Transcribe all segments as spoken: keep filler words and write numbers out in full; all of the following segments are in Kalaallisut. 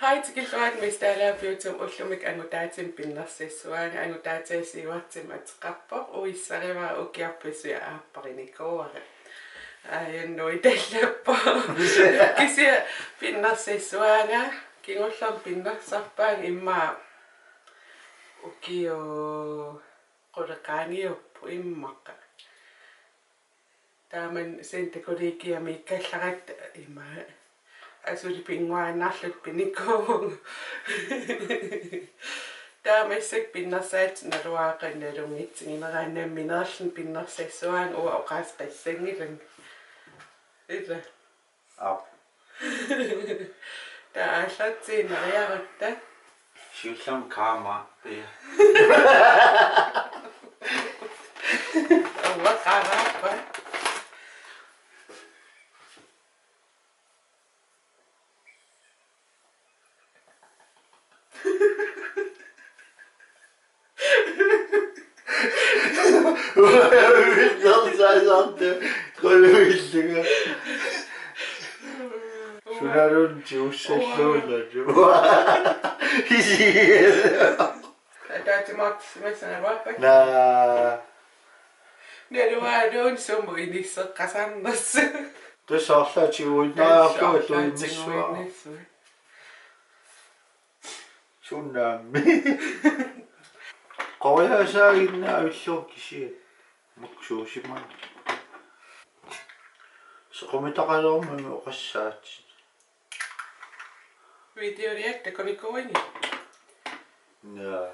Ai, tikilluarit Miss Dalager Beautymut. Ullumi angutaatini pinnersassuara, angutaatiga Sivertsimik ateqarpoq, uissarivara ukiorpassuit aapparinikuuara. Ai, nuitallappoq. Kisianni pinnersassuara, kingullermik pinnersarpaanga immaqa ukiut qulit qaangiupput immaqa. Taamani Santa Collegiamiikkallaratta ima asuli pinnguaannarluta pinikuuvunga. Taava massakkut pinnersaatit naluara qanoq nalunngitsiginersoq, nammineerluni pinnersassuara, uanga oqaaseqassanngilanga. Ila. Aap. Taava aallartiinnariarutta. Siullermik kamera. Ja. Uanga qaaraappa. Sunarun tiussalluunnarlugu. Ataatsimaartissimassanerpaa. Naa. Naluara sumut inisseqqasaarnersoq. Tassa arlaatigut uinnaarlugu tuinnissua. Sunaami. Qoriasaaginnaq avillugit kisianni. Maksuusimaarpoq. Sequmitaqalermami oqassaatit. Videoliaq takunikuuinngi. Naa.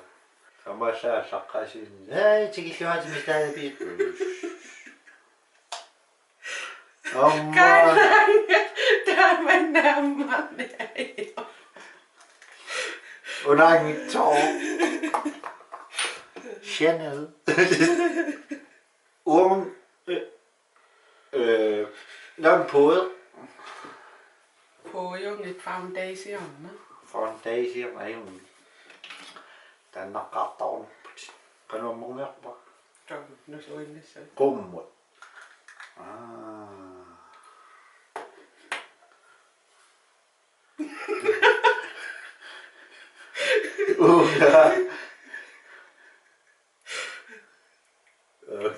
Samalla allaqqaasiin. Hej, tikilluarit Miss Dalager Beauty. Aamma. Kaanaanga tamanna aamma. Unaanngitsoq. Chanel. Uang, eh, eh, lampuer. Puujunngit foundation, no? Foundation, ajunngit. Taannaqqaartarunarput. Qanoq ammerngiarpa? Taava nusuinnassavat. Qummut. Aa. Uunga. Oj.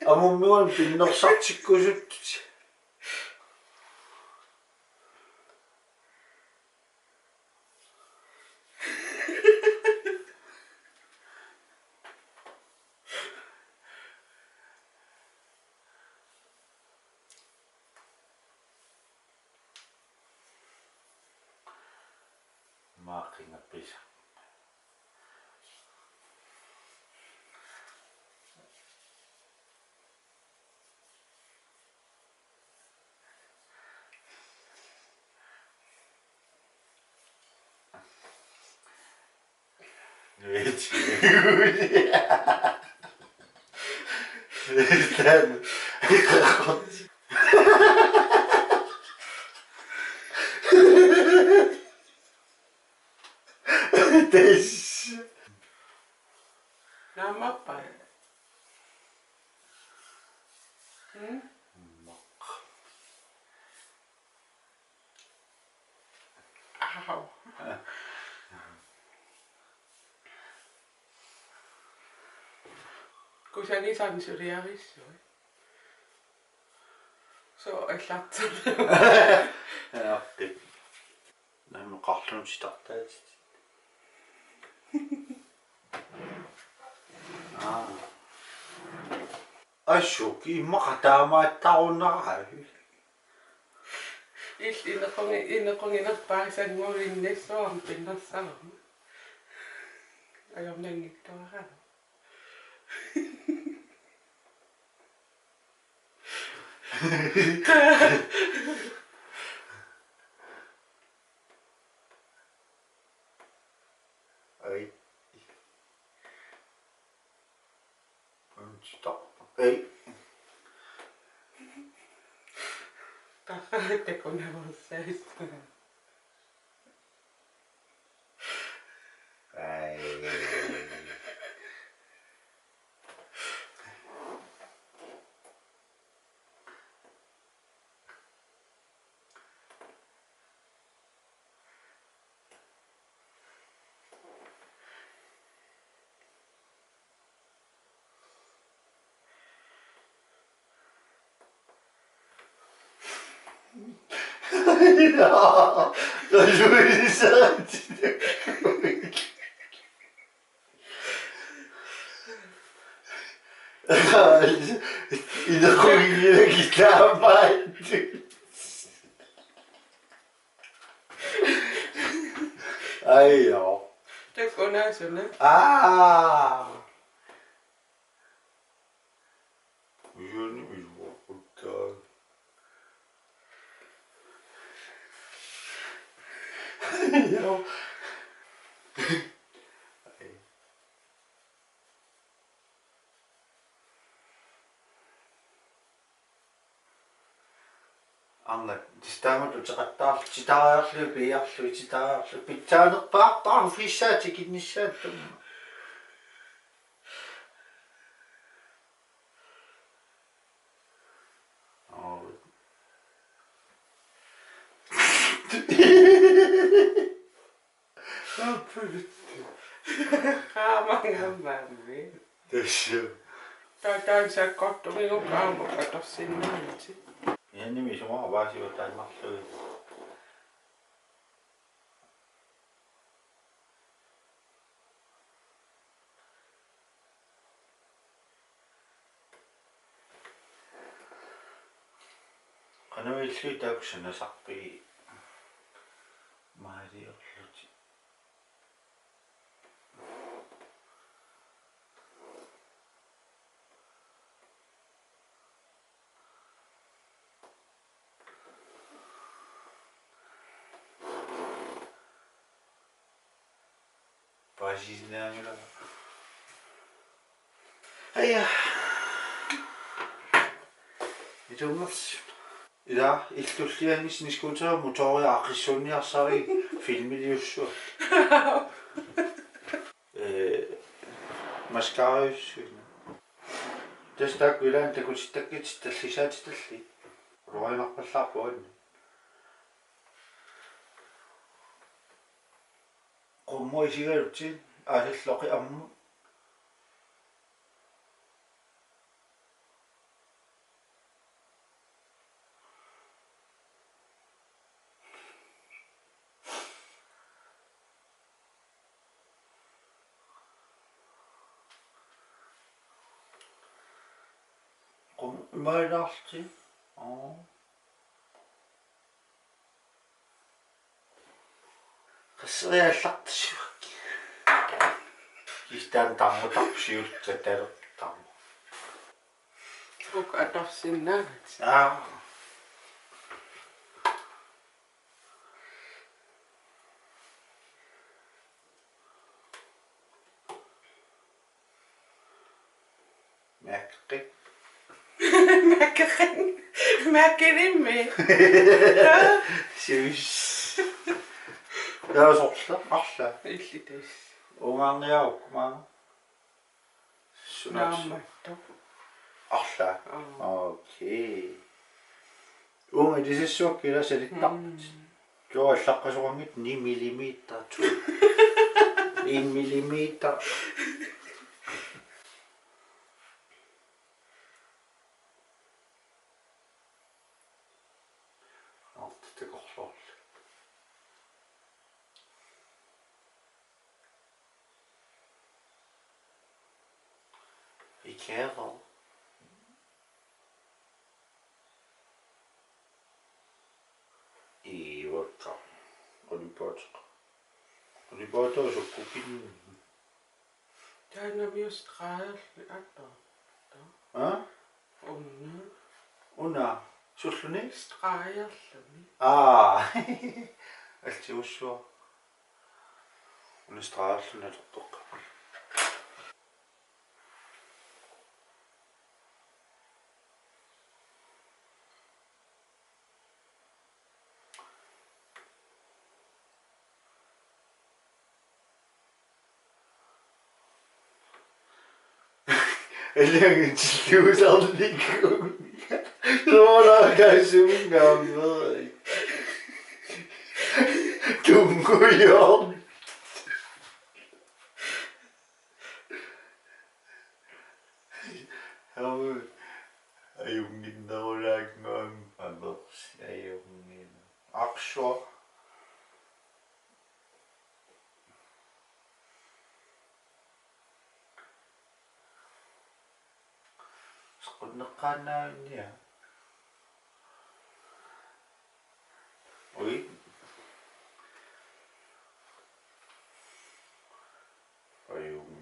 Aamma uanga pinnersartikkusuttutit. Maaqinga pisa. Tassa. Naammappaa. Hmm? Au. Kusagisaq suliarissuit. Soo allartut. Aartik. Naamik qarlunut sitartaatit. Aa. Assut immaqa taamaattarunnaravit. Illit inequngi-, inequnginerpaasannguinnassuarmi pinnersarama. Ajornanngitsuarami. Ai. Untsitaq. Ai. Takunaveersaassaaq. Ai. Inoqigilakitaapaat. Ajo. Takunaasuna. Aa. Ujuani ujuaqquttaa. Joo. Arnat, tassa taamatut uteqattaarlugu, titariarlugu, piiarlugu, titariarlugu, pitsaanerpaartaarlugu, fiissaa tikinnissaat tumma. Aa. Qaamangamaammi. Tassa. Tataan sakkortumigut qaamut atorsinnaavutit. Iannimi sumut avaasivat taammarlugit. Qanoq illit taakku sanasarpigit maaliorlutit? Paasisinnaanngilanga. Aja. Ituummersi. Ila illulliani snescooter motoria aaqqissuunniarsarigit filmiliussuaq. Ee, mascarajussuit. Tassa taakku ilaanni takutittakkit tallisaatitallit. Ularinarpallaarpoq anni. Qummut isigalugit aasalloqi ammut. Qummut imaalaarlutit. Aa. Qasseriallartussavakka. Kistaan tarmutarput siulleq talertarpoq. Uku atorsinnaavat. Aa. Mærkeqin. Mærkeqin. Mærkeqinimmi. Sivis. Taa sorleq arlaat. Illit tassa. Ungaarniarukku maanga. Sunaaffa. Naammattoq. Arlaat. Aa. Okay. Uunga ilisissuakkut ila salittarput. Mm. Tuallaqqasoqanngitsoq ni millimeter, to. En millimeter. Arta takorloorlu. Ikæro. Iivakka. Olipotoq. Olipotoq sukkukin. Taanna mius stregerli atto. Aa? Una. Una. Sulluni? Stregerluni. Aa. Alti ussua. Una stregerluni atortoq. Iliagitilluusarnikku. Soorunami kaassuminngaanneerit. Tunngujorn. Au. Ajunnginnerulaannguamik amersi ajunngilaq. Tuo. Sequnneqqaannaannia. Ui. Ui, ui.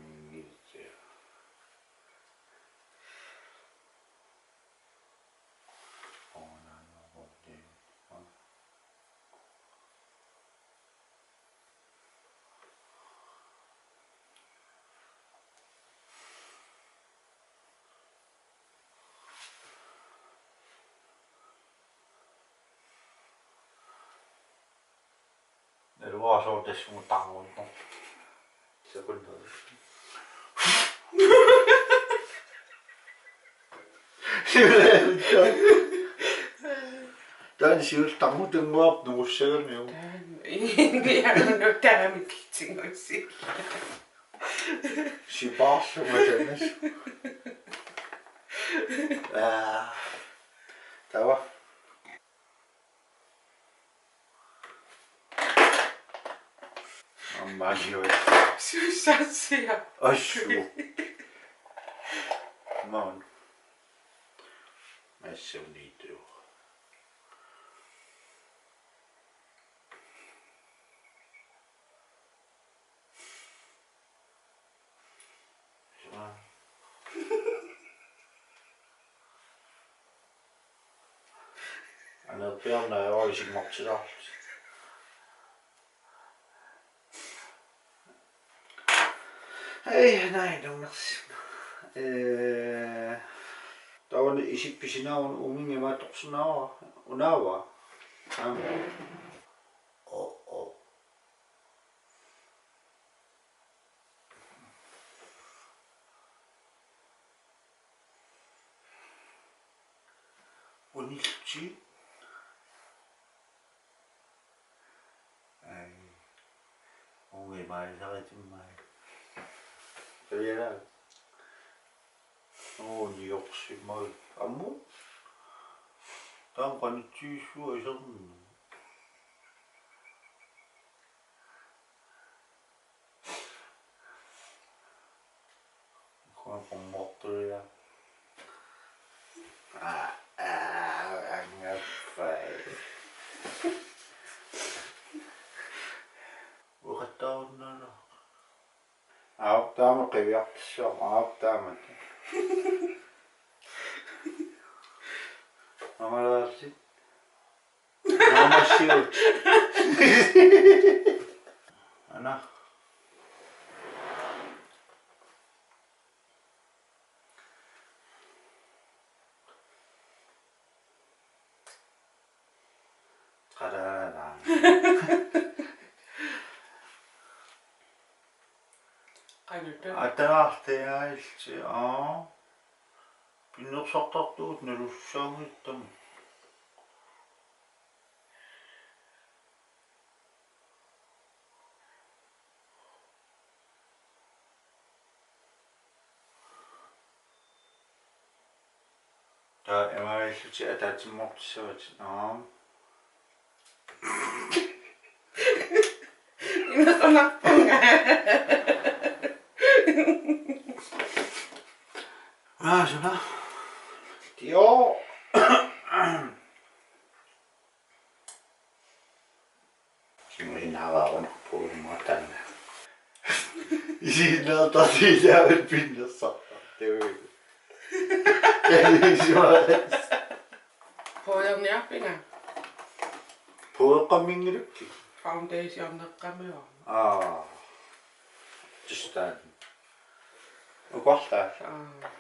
Naluara soorlu tassunga tarngunneq. Sekunde. Taanna siulleq tarnutunnguarput nungussagamiuk. Taanna. Iinniarnut taamik kitsingussi. Sipaarlunga sanassu. Aa. Taava. Aamma agioi. Suussaassia. Assu. Maun. Assu niitu. Anerpiarnaa oisimmartilaarlusi. Ei, nej, du merci. Øh, der var en isippi sinavun uminge ma torsinawa unawa. Amen. Oh, oh. Unilti. Ai. Ui, mai, saritim mai. Sariara. Ui, nioqsimai. Amu. Taanna qanitsiissuaq isernu. Kuapormuartulia. Aa, aa, angaffai. Uqattaarunnaana. Aap, taama qiviartissuaq, aap, taamat. Amalaasit. Naammassiuk. Ana. Qaraana. Qanuttu. Ataartiailti, aa. Pinnersartartugut nalussaanngitsut. Taava imaaliillutik ataatsimoortissavatit. Aam. Inequnarpunga. Aa, suna. Tio. Simulinnaarumaarpugut taanna. Isiginnaartartigilaavit pinnersartartugut. Taanna isumaat. Puuderniarpinga? Puudeqqamminngilakka. Foundationeqqammiuk. Aa. Just that. Ukorta. Aa.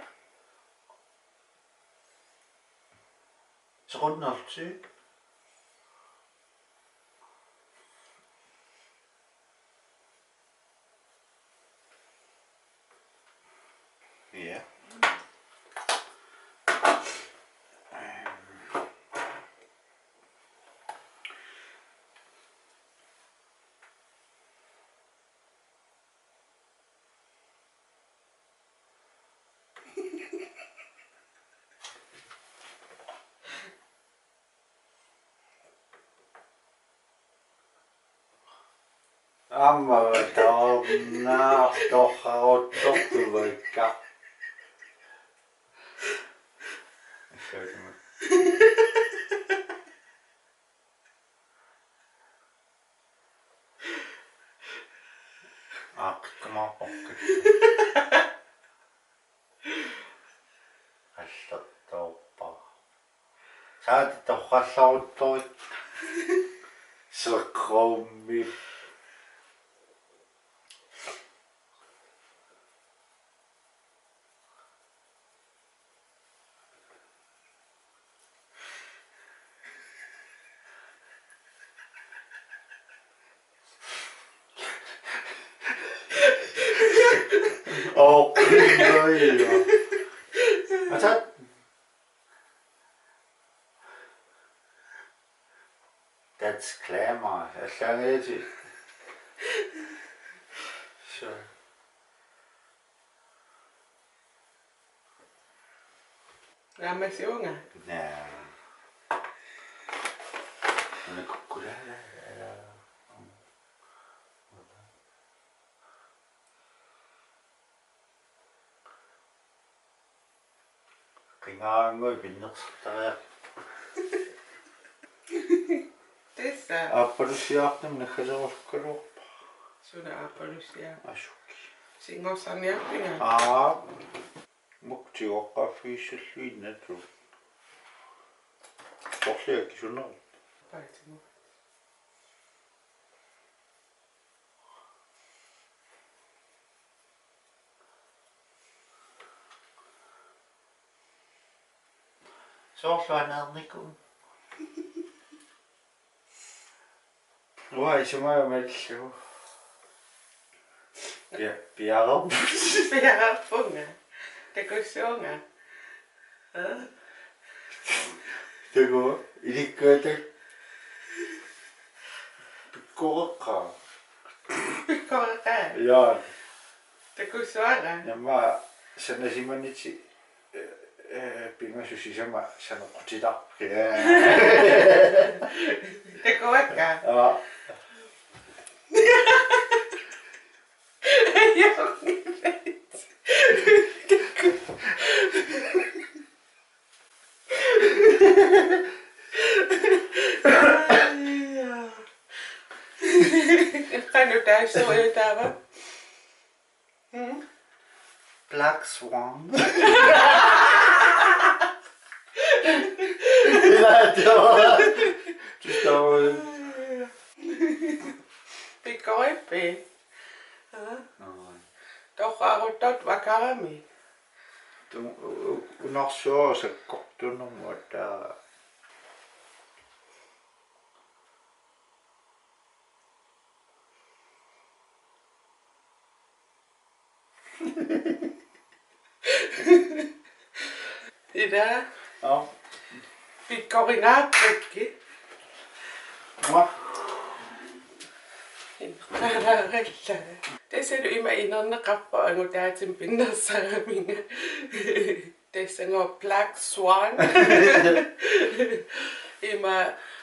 Sequnnersi. Ja. Aamma taornaa torraruttortuakka. Aaqqikkumaarpoq. Qallertoorpara. Saati torrallaruttorit. Seqqummi. Oh, no, yeah. What's that? That's glamour. Allaangajatit. So. Naammassiuvunga? Naa. Una kukkulaala. Qingaanngui pinnersortariaq. Tassa. Aappalussiartumik naggaserusukkaluarpara. Suna aappalussiaq? Asuki. Singorsarniarpiga? Aa. Muktigoqqaaffigissalluinnartut. Sorliaq kisuneru. Paatimu. Soorlu aneernikuuvunga. Uanga isumaga malillugu. Pia-, piareerpunga. Piareerpunga. Takussuunga. Aa. Taku ilikkuatak. Pikkoreqqaaq. Pikkoreqqaaq. Ja. Takussuara. Namma sanasimanitsi, eh, eh, pingaartut sisamat saneqqutitarput. Takuakka. Aa. Qanoq taassuujutaava? Mm. Black Swan. Ila tuo. Just over. Pikkorippi. Aa. Aa. Torraruttortut akornanni. Tu-, u-, u-, unarsua sakkortunermut taa. Ila. Aa. Pikkorinaappakkit. Aa. Inneqarallarallarlunga. Tassalu ima inerneqarpoq angutaatima pinnersaraminga. Tassannga Black Swan. Ima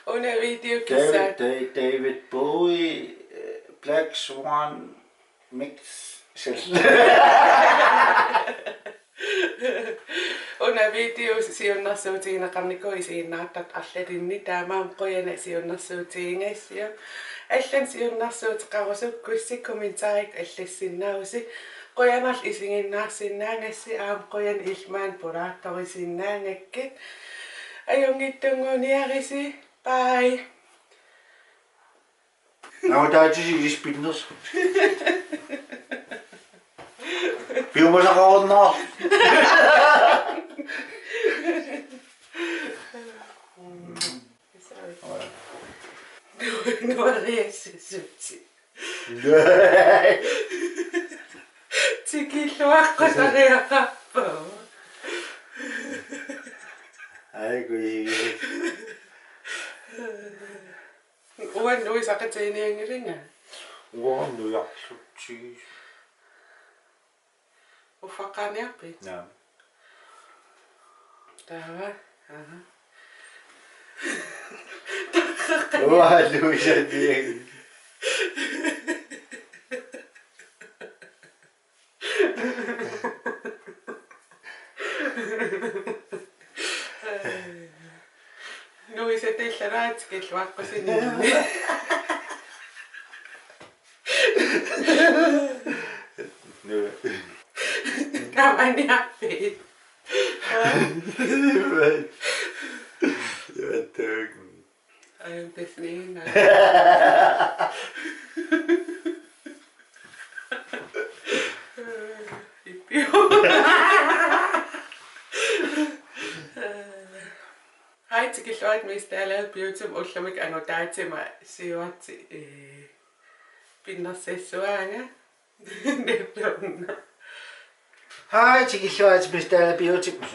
una video David, kisa- Da-, David Bowie, eh, Black Swan mix. Una video siunnersuutigineqarnikuuvoq isiginnaartartut arlalinni, taamaammat qujanaq siunnersuutigigassiuk. Allanik siunnersuuteqarusukkussi kommentaarikkut allassinnaavusi. Qujanarlu isiginnaarsinnaagassi, aamma qujanaq ilmaani pulaartorisinnaagakkit. Ajunngikkuttunnguniarisi. Bye. Nautaatisi ilis pinnersoq. Piumasaqarunnaarluni. Nuariassassuutit. Tikilluaqqusariaqarpoq. Ai, kui. Uannut isaqatigiinngilinga. Uannut iarlutsi. Uffaqqaaniarpit? Naa. Taava. Aha. Uannut isaqatigiinngilinga. Illaraatikilluaqqusinni. Nu. Kamaniarpi. Juattuun. Ajun tasniina. Ippiu. Hej, tikilluarit Miss Dalager Beautymut. Ullumi angutaatima siuarti, eh, pinnersassuaanga. Hej, tikilluarit Miss Dalager Beautymut.